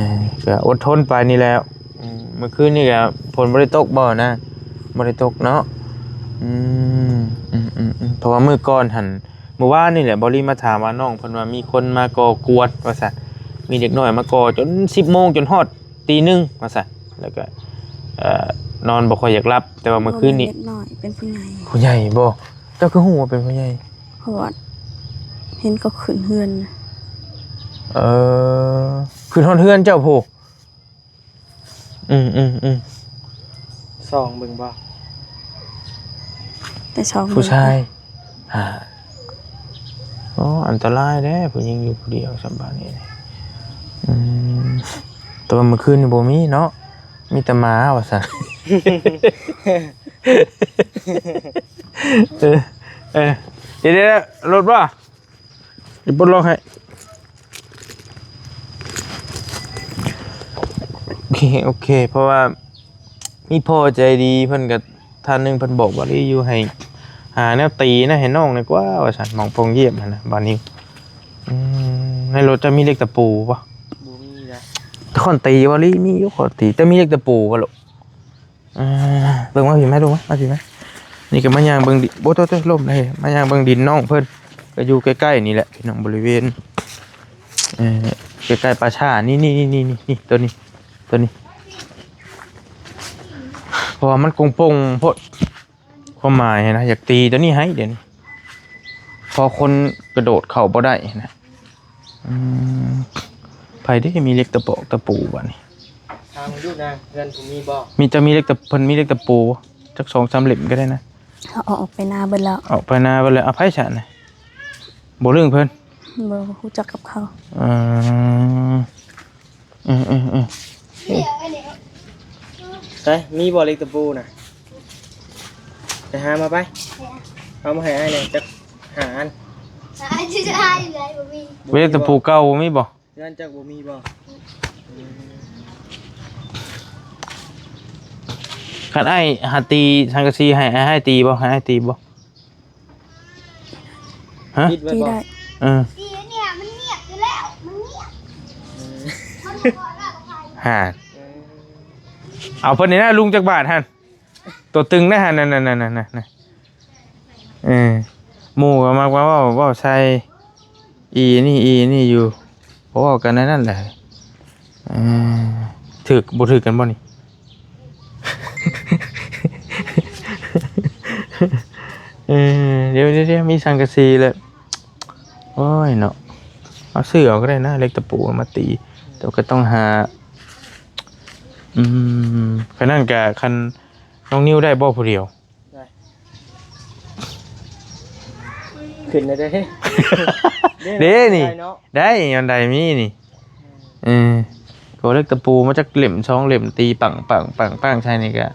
ກະອົດທົນໄປນີ້ແຫຼະ. ອືມ ມື້ຄືນນີ້ກະຝົນບໍ່ໄດ້ຕົກບໍ່ນະ? ບໍ່ໄດ້ຕົກເນາະ. ອືມ ອືມໆໆ ເພາະວ່າມື້ກ່ອນຫັ້ນ ມື້ວານນີ້ແຫຼະ ບໍລິມາຖາມວ່ານ້ອງເພິ່ນວ່າມີຄົນມາກໍ່ກວນວ່າຊັ້ນ ມີເດັກນ້ອຍມາກໍ່ຈົນສິບໂມງ ຈົນຮອດຕີໜຶ່ງວ່າຊັ້ນ ແລ້ວກະ ເອີ ນອນບໍ່ຄ່ອຍຢາກຫຼັບ ແຕ່ວ່າມື້ຄືນນີ້ ບໍ່ແມ່ນເດັກນ້ອຍ ເປັນຜູ້ໃຫຍ່. ຜູ້ໃຫຍ່ບໍ່? ເຈົ້າຄືຮູ້ວ່າເປັນຜູ້ໃຫຍ່? ເພາະວ່າເຫັນເຂົາຂຶ້ນເຮືອນ. ເອີ ຂຶ້ນຮອດເຮືອນເຈົ້າພຸ້ນ? ອືມໆໆ ສ່ອງເບິ່ງບໍ່? ໄປສ່ອງເບິ່ງ ຜູ້ຊາຍ. ອ່າ ໂອ້ ອັນຕະລາຍເດ້ ຜູ້ຍິງຢູ່ຜູ້ດຽວສ່ຳບາດນີ້. ອືມ ແຕ່ວ່າມື້ຄືນນີ້ບໍ່ມີເນາະ ມີແຕ່ໝາວ່າຊັ້ນ. ເອີ ເອີ ດຽວໆ ລົດບໍ່? ຊິປົດລັອກໃຫ້. ໂອເຄ ໂອເຄ ເພາະວ່າມີພໍ່ໃຈດີເພິ່ນກະ ທ່ານໜຶ່ງເພິ່ນບອກວ່າ ຢູ່ໃຫ້ຫາແນວຕີນະ ໃຫ້ນ້ອງນີ້ກວ່າວ່າຊັ້ນ ໝ່ອງປ່ອງຢ້ຽມຫັ້ນນະ. ບາດນີ້ ອືມ ໃນລົດເຈົ້າມີເຫຼັກຕະປູບໍ່? ບໍ່ມີນະ. ຄ້ອນຕີບໍ່? ລີ ມີຢູ່ຄ້ອນຕີ ແຕ່ມີເຫຼັກຕະປູບໍ່ລູກ? ອ່າ ເບິ່ງມາພີ້ມາ ລູກມາ ມາພີ້ມາ. ນີ້ກໍມາຍ່າງເບິ່ງດິ ໂອ້ ໂຕໆ ລົ້ມເດ້ ມາຍ່າງເບິ່ງດິນນ້ອງເພິ່ນ ກໍຢູ່ໃກ້ໆນີ້ແຫຼະພີ່ນ້ອງ ບໍລິເວນ ເອີ ໃກ້ໆປ່າຊ້າ ນີ້ໆໆໆ ໂຕນີ້ ໂຕນີ້ ເພາະວ່າມັນໂປ່ງໆໂພດ ຄວາມໝາຍນະ ຢາກຕີໂຕນີ້ໃຫ້ດຽວນີ້ ເພາະຄົນກະໂດດເຂົ້າບໍ່ໄດ້ນະ. ອືມ ໃຜເດ້ມີເຫຼັກຕະປອກຕະປູບາດນີ້? ຖາມເບິ່ງດູນາ ເຮືອນຜູ້ມີບໍ່? ມີ ຈະມີເຫຼັກຕະ ເພິ່ນມີເຫຼັກຕະປູຈັກສອງສາມເຫຼັ້ມກໍໄດ້ນະ. ເຂົາອອກໄປນາເບິດແລ້ວ ອອກໄປນາເບິດແລ້ວ. ເອົາ ໃຜຊະນະ? ບໍ່ລຶ້ງເພິ່ນ? ບໍ່ຮູ້ຈັກກັບເຂົາ. ອືມ ອືມໆໆ ໄປ ມີບໍ່ເຫຼັກຕະປູນະ? ໄປຫາມາໄປ ເອົາມາໃຫ້ອ້າຍແດ່ຈັກຫ້າອັນ. ເຫຼັກຕະປູເກົ່າບໍ່ມີບໍ່? ເຮືອນຈັກບໍ່ມີບໍ່? ຄັນອ້າຍຫາຕີສັງກະສີໃຫ້ ອ້າຍໃຫ້ຕີບໍ່? ໃຫ້ອ້າຍຕີບໍ່? ຮະ? ຕິດໄວ້ບໍ່? ເອີ ຕີນີ້ມັນງຽບຢູ່ແລ້ວ ມັນງຽບ ມັນບໍ່ເວົ້າກັບໃຜ. ຫາ ເອີ ເອົາເພິ່ນນີ້ນະ ລຸງຈັກບາດຫັ້ນ ຕົວຕຶງນະຫັ້ນ ນັ້ນໆໆໆ ເອີ ໝູ່ກໍມັກມາເວົ້າ ເວົ້າໃສ່ອີ່ນີ້ອີ່ນີ້ຢູ່ ເວົ້າກັນໃນນັ້ນແຫຼະ. ເອີ ຖືກ ບໍ່ຖືກກັນບໍ່ນີ້? ເອີ ດຽວໆໆ ມີສັງກະສີແລ້ວ ໂອ້ຍເນາະ ເອົາຊື້ເອົາກໍໄດ້ນະ ເຫຼັກຕະປູມາຕີ ແຕ່ກໍຕ້ອງຫາ ອືມ ຄັນນັ້ນກະ ຄັນນ້ອງນິວໄດ້ບໍ່ຜູ້ດຽວ? ໄດ້ ຂຶ້ນແລ້ວເດ້ ເດ້ນີ້ ໄດ້ເນາະ ໄດ້ ອັນໃດມີນີ້. ເອີ ກໍເລີກຕະປູມາຈັກເຫຼັ້ມສອງເຫຼັ້ມ ຕີປັງໆໆໃສ່ນີ້ກະ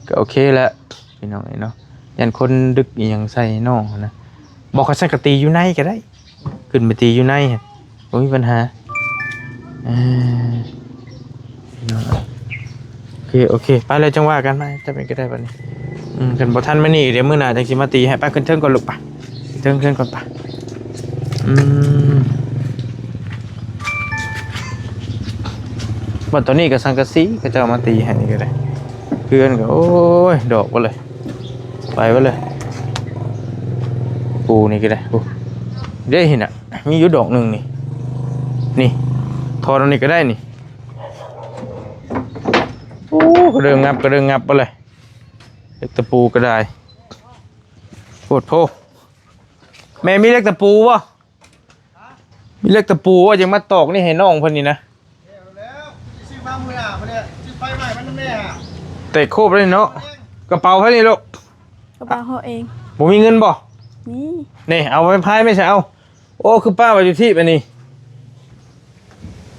ກະໂອເຄແລ້ວພີ່ນ້ອງເອີຍເນາະ. ຢ້ານຄົນດຶກອີ່ຫຍັງໃສ່ນ້ອງຫັ້ນນະ. ບໍ່ ຄັນຊັ້ນກະຕີຢູ່ໃນກະໄດ້ ຂຶ້ນໄປຕີຢູ່ໃນຫັ້ນ ບໍ່ມີບັນຫາ. ເອີ ໂອເຄ ໂອເຄ ໄປແລ້ວຈັ່ງວ່າກັນ ມາ ຈະເປັນກະໄດ້ບັດນີ້. ອືມ ຄັນບໍ່ທັນມື້ນີ້ ດຽວມື້ໜ້າຈັ່ງຊິມາຕີໃຫ້. ໄປຂຶ້ນເທິງກ່ອນລູກ ໄປ ເທິງ ເທິງກ່ອນ ໄປ. ອືມ ບັດຕອນນີ້ກໍສັງກະສີເຂົາເຈົ້າມາຕີໃຫ້ນີ້ກໍໄດ້ ເຮືອນກໍ ໂອ້ຍ ດອກເບິດເລີຍ ໄປເບິດເລີຍ. ປູນີ້ກໍໄດ້ ໂອ້ ເດ້ຫັ້ນນະ ມີຢູ່ດອກໜຶ່ງນີ້ ນີ້ ຖອດອັນນີ້ກໍໄດ້ນີ້. ໂອ້ ກະເດີງງັບ ກະເດີງງັບເບິດເລີຍ ເຫຼັກຕະປູກໍໄດ້ ໂພດໂພ. ແມ່ມີເຫຼັກຕະປູບໍ່? ມີເຫຼັກຕະປູວ່າຈັ່ງມາຕອກນີ້ໃຫ້ນ້ອງເພິ່ນນີ້ນະ. ແລ້ວ ຊື້ມາມື້ໜ້າພຸ້ນແຫຼະ ຊື້ໄຟມາໃຫ້ມັນນຳແດ່. ແຕກໂຄບເລີຍເນາະ. ກະເປົາໃຜນີ້ລູກ? ກະເປົາເຮົາເອງ. ບໍ່ມີເງິນບໍ່? ນີ້ ນີ້ ເອົາໄມ້ພາຍໄປໃສ ເອົາ ໂອ້ ຄືປ້າໄວ້ຢູ່ທີ່ບາດນີ້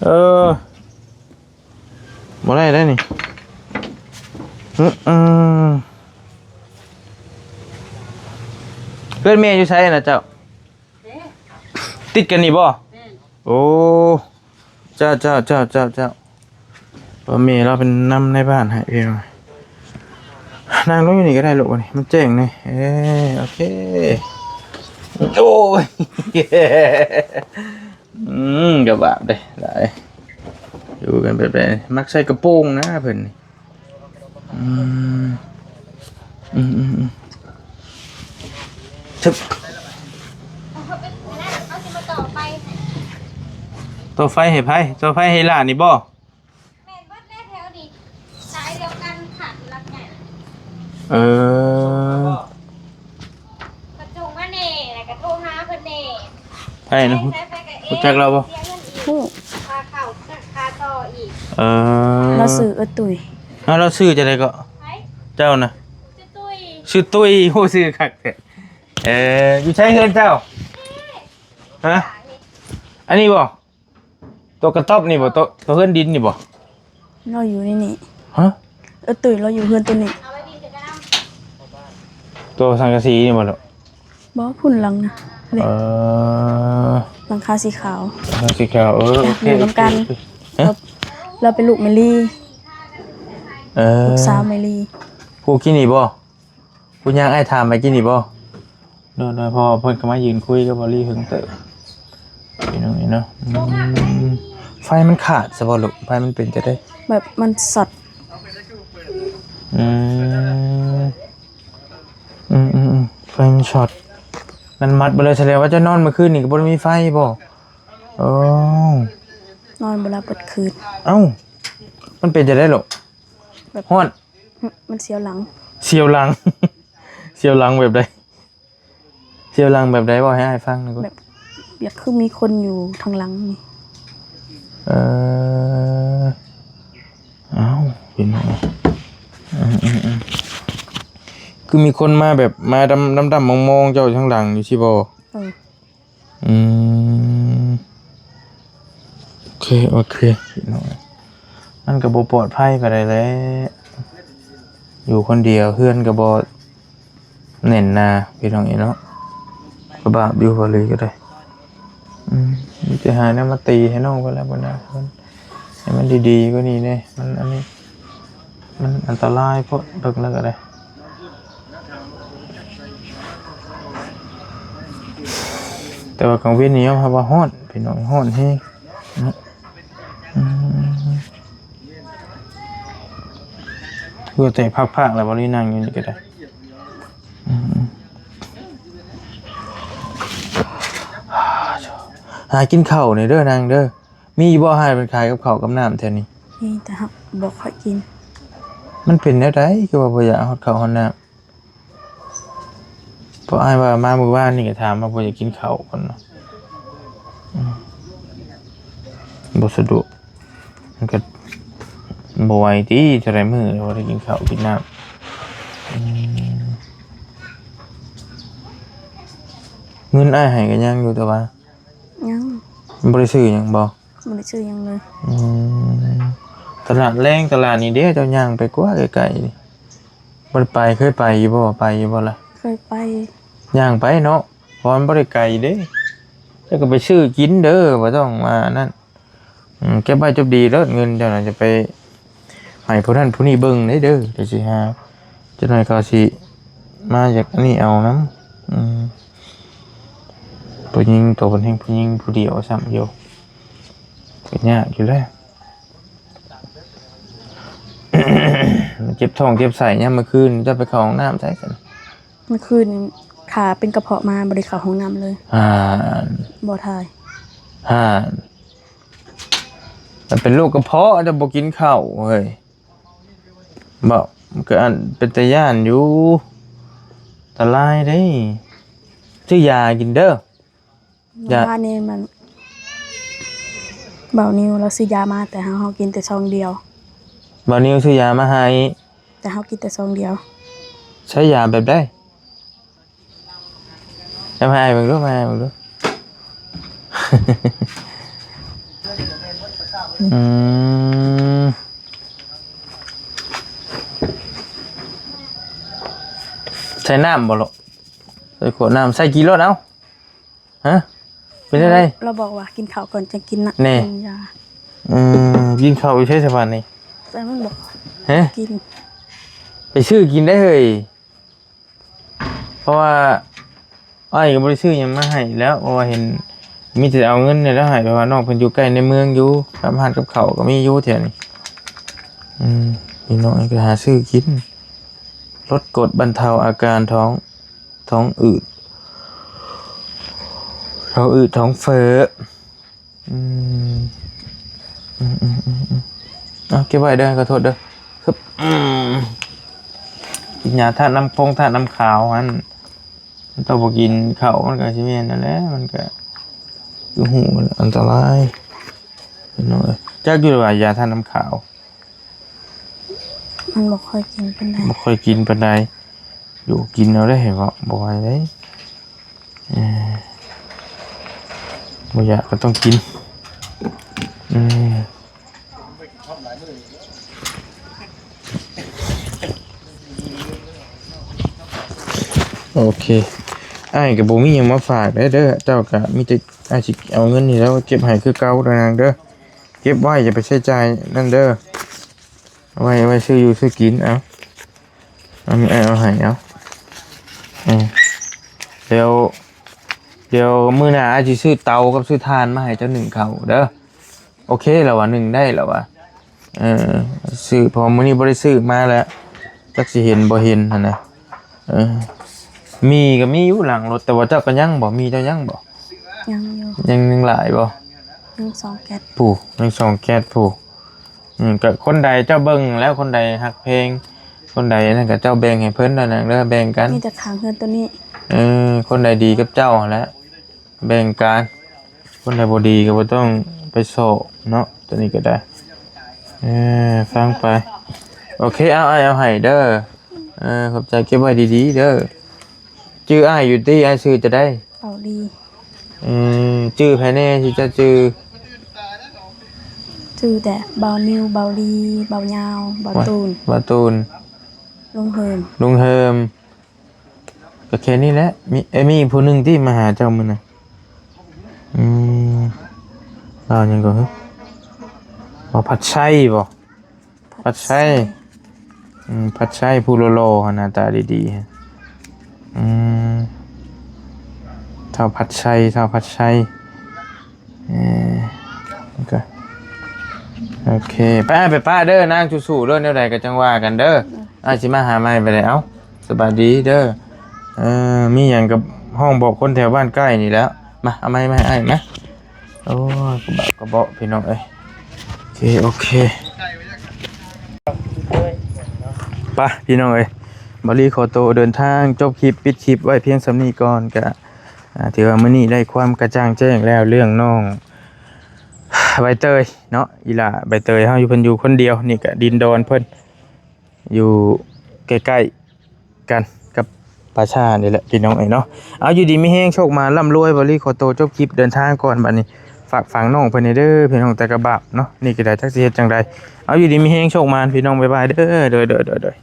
ເອີ ບໍ່ໄດ້ໄດ໋ນີ້ ອື ອື ເຮືອນແມ່ຢູ່ໃສນະເຈົ້າ? ເດ້ ຕິດກັນນີ້ບໍ່? ແມ່ນ ໂອ້ ເຈົ້າ ເຈົ້າ ເຈົ້າ ເຈົ້າ ເຈົ້າ ວ່າແມ່ລາວເປັນນຳໃນບ້ານໃຫ້ພີ່ນ້ອງ ນັ່ງລົງຢູ່ນີ້ກໍໄດ້ລູກ ບັດນີ້ມັນແຈ້ງແດ່ ເອີ ໂອເຄ ໂອ້ຍ ອືມ ກໍບາບເດ້ ຫຼາຍ ຢູ່ກັນແບບໃດ ມັກໃສ່ກະໂປງນະເພິ່ນນີ້ ອືມ ອືມ ອືມ ອືມ ຊຶບ ຕໍ່ໄຟໃຫ້ໃຜ? ຕໍ່ໄຟໃຫ້ຫຼານນີ້ບໍ່? ແມ່ນເບິດແລ້ວແຖວນີ້ ສາຍດຽວກັນ ຂາດຫຼັກໃຫຍ່ ເອີ ກະໂທມາແດ່ ແລ້ວກະໂທຫາເພິ່ນແດ່ ໃຜນະ? ໃຜ ໃຜ ໃຜກະເອງ ຮູ້ຈັກລາວບໍ່? ເສຍເງິນອີກ ຮູ້ ຄ່າເຂົ້າ ຄ່າຕໍ່ອີກ ເອີ ລາວຊື່ເອື້ອຍຕຸ້ຍ ເອົາ ລາວຊື່ຈັ່ງໃດເກາະ? ໃຜ? ເຈົ້ານະ ຊື່ຕຸ້ຍ ຊື່ຕຸ້ຍ ໂອ້ ຊື່ຄັກແທ້ ເອີ ຢູ່ໃສເຮືອນເຈົ້າ? ຮະ? ອັນນີ້ບໍ່? ຕົວກະຕ໊ອບນີ້ບໍ່? ຕົວ ຕົວເຮືອນດິນນີ້ບໍ່? ລາວຢູ່ໃນນີ້ ຮະ? ເອີ ຕຸ້ຍລາວຢູ່ເຮືອນຕົວນີ້ ຕົວສັງກະສີນີ້ບໍ່ລູກ? ບໍ່ ພຸ້ນຫຼັງນະ ເອີ ຫຼັງຄາສີຂາວ ຫຼັງຄາສີຂາວ ເອີ ໂອເຄ ຢູ່ນຳກັນ ໂອເຄ ຮະ? ລາວ ລາວເປັນລູກແມ່ລີ ເອີ ລູກສາວແມ່ລີ ຜູ້ກີ້ນີ້ບໍ່? ຜູ້ຍ່າງອ້າຍຖາມໄປກີ້ນີ້ບໍ່? ໂດຍ ໂດຍ ເພາະວ່າເພິ່ນກໍມາຢືນຄຸຍກັບບ່າວລີເຖິງເຕີບ ພີ່ນ້ອງເອີຍເນາະ ອືມ ໄຟມັນຂາດຊະບໍ່ລູກ? ໄຟມັນເປັນຈັ່ງໃດ? ແບບມັນຊັອດ ອືມ ອືມໆໆ ໄຟມັນຊັອດ ມັນມັດເບິດເລີຍ ສະແດງວ່າເຈົ້ານອນມື້ຄືນນີ້ກໍບໍ່ໄດ້ມີໄຟບໍ່? ໂອ້ ນອນບໍ່ຫຼັບເບິດຄືນ ເອົ້າ ມັນເປັນຈັ່ງໃດລູກ? ແບບ ຮ້ອນ ອື ມັນສຽວຫຼັງ ສຽວຫຼັງ ສຽວຫຼັງແບບໃດ? ສຽວຫຼັງແບບໃດ? ເວົ້າໃຫ້ອ້າຍຟັງໜ່ອຍກ່ອນ ແບບ ແບບຄືມີຄົນຢູ່ທາງຫຼັງນີ້ ເອີ ອ້າວ ເປັນຫຍັງ? ອືມໆໆ ຄືມີຄົນມາແບບ ມາດຳ ດຳໆມອງໆເຈົ້າທາງຫຼັງຢູ່ຊີ້ບໍ່? ເອີ ອືມ ໂອເຄ ໂອເຄ ພີ່ນ້ອງ ມັນກໍບໍ່ປອດໄພປານໃດແຫຼະ ຢູ່ຄົນດຽວ ເຮືອນກໍບໍ່ແໜ້ນໜາ ພີ່ນ້ອງເອີຍເນາະ ກໍບາບຢູ່ ເວົ້າເລີຍກໍໄດ້ ອືມ ມີແຕ່ຫາແນວມາຕີໃຫ້ນ້ອງເພິ່ນແລ້ວ ເພິ່ນນະ ເພິ່ນ ໃຫ້ມັນດີໆກວ່ານີ້ແດ່ ມັນອັນນີ້ ມັນອັນຕະລາຍໂພດ ເລິກແລ້ວກໍໄດ້ ແຕ່ວ່າກາງເວັນນີ້ຍອມຮັບວ່າຮ້ອນ ພີ່ນ້ອງ ຮ້ອນແຮງເນາະ ອືມ ເຫື່ອແຕກພາກໆ ແລ້ວ ບໍ່ໄດ້ນັ່ງຢູ່ນີ້ກໍໄດ້ ອືມ ຫາກິນເຂົ້ານີ້ເດີນາງເດີ. ມີຢູ່ບໍ່ຮ້ານເພິ່ນຂາຍກັບເຂົ້າກັບນ້ຳແຖວນີ້? ມີ ແຕ່ເຮົາບໍ່ຄ່ອຍກິນ. ມັນເປັນແນວໃດ ຄືວ່າບໍ່ຢາກຮອດເຂົ້າຮອດນ້ຳ? ເພາະອ້າຍວ່າມາມື້ວານນີ້ກໍຖາມວ່າບໍ່ຢາກກິນເຂົ້າເພິ່ນວ່າ ອືມ ບໍ່ສະດວກ ມັນກໍບໍ່ໄຫວຕິ ເທົ່າໃດມື້ແລ້ວບໍ່ໄດ້ກິນເຂົ້າກິນນ້ຳ ອືມ ເງິນອ້າຍໃຫ້ກໍຍັງຢູ່ ແຕ່ວ່າ ຍັງ ບໍ່ໄດ້ຊື້ຫຍັງບໍ່? ບໍ່ໄດ້ຊື້ຫຍັງເລີຍ. ອືມ ຕະຫຼາດແລງ ຕະຫຼາດນີ້ເດ້ ເຈົ້າຍ່າງໄປກວ່າໃກ້ໆ ນີ້ ບໍ່ໄດ້ໄປ ເຄີຍໄປຢູ່ບໍ່? ໄປຢູ່ບໍ່ລະ? ເຄີຍໄປ ຍ່າງໄປເນາະ ເພາະມັນບໍ່ໄດ້ໄກເດ້ ເຈົ້າກໍໄປຊື້ກິນເດີ ບໍ່ຕ້ອງວ່າອັນນັ້ນ. ອືມ ເກັບໄວ້ຈົບດີໂລດ ເງິນເຈົ້ານະ ຈະໄປໃຫ້ຜູ້ນັ້ນຜູ້ນີ້ເບິ່ງໄດ້ເດີ ດຽວຊິຫາ ຈັກໜ້ອຍເຂົາຊິມາຢາກອັນນີ້ເອົານຳ. ອືມ ຜູ້ຍິງໂຕເພິ່ນແຮ່ງຜູ້ຍິງຜູ້ດຽວຊ້ຳຢູ່ ກໍຍາກຢູ່ແຫຼະ ເຈັບທ້ອງເຈັບໄສ້ຍາມມື້ຄືນ ເຈົ້າໄປເຂົ້າຫ້ອງນ້ຳໃສຊັ້ນ? ມື້ຄືນຂາເປັນກະເພາະມາ ບໍ່ໄດ້ເຂົ້າຫ້ອງນ້ຳເລີຍ. ຫານ ບໍ່ຖ່າຍ ຫານ ມັນເປັນໂລກກະເພາະ ເຈົ້າບໍ່ກິນເຂົ້າເຮີ້ຍ ເວົ້າ ມັນກໍອັນເປັນຕາຢ້ານຢູ່ ອັນຕະລາຍເດ້ ຊື້ຢາກິນເດີ. ຢາ ວານນີ້ມັນ ບ່າວນິວລາວຊື້ຢາມາ ແຕ່ເຮົາ ເຮົາກິນແຕ່ຊອງດຽວ. ບ່າວນິວຊື້ຢາມາໃຫ້ ແຕ່ເຮົາກິນແຕ່ຊອງດຽວ. ໃຊ້ຢາແບບໃດ? ເ ໃຫ້ອ້າຍເບິ່ງດູ ໃຫ້ອ້າຍເບິ່ງດູ. ອືມ ໃສ່ນ້ຳບໍ່ລູກ? ໃສ່ຂວດນ້ຳ ໃສ່ກິນໂລດເອົາ. ຮະ ເປັນຈັ່ງໃດ? ລາວບອກວ່າກິນເຂົ້າກ່ອນຈັ່ງກິນນະ ແນ່ ກິນຢາ. ອືມ ກິນເຂົ້າຢູ່ໃສສະບາດນີ້? ແຕ່ມັນບໍ່ ຮະ ກິນ ໄປຊື້ກິນໄດ້ເຮີ້ຍ. ເພາະວ່າອ້າຍກໍບໍ່ໄດ້ຊື້ຫຍັງມາໃຫ້ແລ້ວ ເພາະວ່າເຫັນມີແຕ່ເອົາເງິນນີ້ແຫຼະໃຫ້ ເພາະວ່ານ້ອງເພິ່ນຢູ່ໃກ້ໃນເມືອງຢູ່ ຕາມຮ້ານກັບເຂົ້າກໍມີຢູ່ແຖວນີ້. ອືມ ພີ່ນ້ອງກໍຫາຊື້ກິນ ລົດກົດບັນເທົາອາການທ້ອງ ທ້ອງອືດ ທ້ອງອືດ ທ້ອງເຟີ້. ອືມ ອືມໆໆໆ ເອົາ ເກັບໄວ້ເດີ ຂໍໂທດເດີ. ອືມ ກິນຢາທາດນ້ຳຄົງທາດນ້ຳຂາວຫັ້ນ ມັນຕ້ອງບໍ່ກິນເຂົ້າ ມັນກໍຊິແມ່ນນັ້ນແຫຼະ ມັນກໍຄືຮູ້ແຫຼະ ອັນຕະລາຍ ພີ່ນ້ອງເອີຍ. ຈັກຢູ່ວ່າຢາທາດນ້ຳຂາວ ມັນບໍ່ຄ່ອຍກິນປານໃດ ບໍ່ຄ່ອຍກິນປານໃດ. ຢູ່ກິນເອົາໄດ້ ເຫັນບໍ່ ບໍ່ໄຫວເດ້. ເອີ ບໍ່ຢາກກໍຕ້ອງກິນ. ອືມ ໂອເຄ ອ້າຍກໍບໍ່ມີຫຍັງມາຝາກເດີ ເຈົ້າກໍມີແຕ່ ອ້າຍຊິເອົາເງິນນີ້ແລ້ວເກັບໃຫ້ຄືເກົ່າເດີນາງເດີ. ເກັບໄວ້ ຢ່າໄປໃຊ້ຈ່າຍນັ້ນເດີ ເອົາໄວ້ ເອົາໄວ້ຊື້ຢູ່ຊື້ກິນ. ເອົາ ເອົາ ເອົາໃຫ້ ເອົາ ເອີ ດຽວ ດຽວມື້ໜ້າອ້າຍຊິຊື້ເຕົາກັບຊື້ຖ່ານມາໃຫ້ເຈົ້າໜຶ້ງເຂົ້າເດີ. ໂອເຄແລ້ວວ່າ ໜຶ້ງໄດ້ແລ້ວວ່າ ເອີ ຊື້ ເພາະມື້ນີ້ບໍ່ໄດ້ຊື້ມາແລ້ວ ຈັກຊິເຫັນບໍ່ເຫັນຫັ້ນນະ. ເອີ ໝີ່ກໍມີຢູ່ຫຼັງລົດ ແຕ່ວ່າເຈົ້າກໍຍັງບໍ່ ໝີ່ເຈົ້າຍັງບໍ່? ຍັງຢູ່ ຍັງ ຍັງຫຼາຍບໍ່? ຍັງສອງແກັດ ຜູ້ ຍັງສອງແກັດຜູ້. ອືມ ກໍຄົນໃດເຈົ້າເບິ່ງແລ້ວ ຄົນໃດຮັກແພງ ຄົນໃດນັ້ນກໍເຈົ້າແບ່ງໃຫ້ເພິ່ນນັ້ນນະເດີ ແບ່ງກັນ. ມີແຕ່ຂ້າງເຮືອນໂຕນີ້ ເອີ ຄົນໃດດີກັບເຈົ້າຫັ້ນແຫຼະ ແບ່ງກັນ. ຄົນໃດບໍ່ດີກໍບໍ່ຕ້ອງໄປສໍ້ເນາະ ໂຕນີ້ກໍໄດ້. ເອີ ຟັງໄປ. ໂອເຄ ເອົາ ອ້າຍເອົາໃຫ້ເດີ. ເອີ ຂອບໃຈ ເກັບໄວ້ດີໆເດີ. ຈື່ອ້າຍຢູ່ຕິ? ອ້າຍຊື່ຈັ່ງໃດ? ເບົາລີ. ອືມ ຈື່ໃຜແດ່ທີ່ເຈົ້າຈື່? ຈື່ແຕ່ເບົານິວ, ເບົາລີ, ເບົາຍາວ, ເບົາຕູນ, ເບົາຕູນ, ລຸງເຮີມ, ລຸງເຮີມ. ກໍແຄ່ນີ້ແຫຼະ. ມີ ເອີ ມີອີກຜູ້ໜຶ່ງຕິມາຫາເຈົ້າມື້ນັ້ນ? ອືມ ລາວຫຍັງກໍ ບໍ່ ພັດໄຊບໍ່? ພັດໄຊ. ອືມ ພັດໄຊ ຜູ້ຫຼໍ່ໆ ໜ້າຕາດີໆ. ອືມ ທ້າວພັດໄຊ ທ້າວພັດໄຊ. ເອີ ໂອເຄ ໄປ ອ້າຍໄປປະເດີ ນາງສູ້ໆເດີ ແນວໃດກໍຈັ່ງວ່າກັນເດີ. ອ້າຍຊິມາຫາໃໝ່ໄປແລ້ວ. ເອົ້າ ສະບາຍດີເດີ. ເອີ ມີຫຍັງກໍຮ້ອງບອກຄົນແຖວບ້ານໃກ້ນີ້ແຫຼະ. ມາ ເອົາໄມ້ມາໃຫ້ອ້າຍມາ. ໂອ້ຍ ກະບະກະເບາະ ພີ່ນ້ອງເອີຍ. ໂອເຄ ໂອເຄ ໄປ ພີ່ນ້ອງເອີຍ ບ່າວລີຂໍໂຕເດີນທາງ ຈົບຄລິບ ປິດຄລິບໄວ້ພຽງສ່ຳນີ້ກ່ອນ. ກະ ອ່າ ຖືວ່າມື້ນີ້ໄດ້ຄວາມກະຈ່າງແຈ້ງແລ້ວ ເລື່ອງນ້ອງໃບເຕີຍເນາະ. ອີ່ຫຼ້າໃບເຕີຍເຮົາຢູ່ ເພິ່ນຢູ່ຄົນດຽວ ນີ້ກະດິນດອນເພິ່ນ ຢູ່ໃກ້ໆ ກັນກັບປ່າຊ້ານີ້ແຫຼະ ພີ່ນ້ອງເອີຍເນາະ. ເອົາ ຢູ່ດີມີແຮງ ໂຊກມານ ລ່ຳລວຍ. ບ່າວລີຂໍໂຕຈົບຄລິບ ເດີນທາງກ່ອນ. ບັດນີ້ຝາກຝັງນ້ອງເພິ່ນແດ່ເດີ ພີ່ນ້ອງ ແຕ່ກະບາບເນາະ ນີ້ກໍໄດ້ ຈັກຊິເຮັດຈັ່ງໃດ. ເອົາ ຢູ່ດີມີແຮງ ໂຊກມານ ພີ່ນ້ອງ ບາຍບາຍເດີ. ໂດຍ ໂດຍ ໂດຍ ໂດຍ.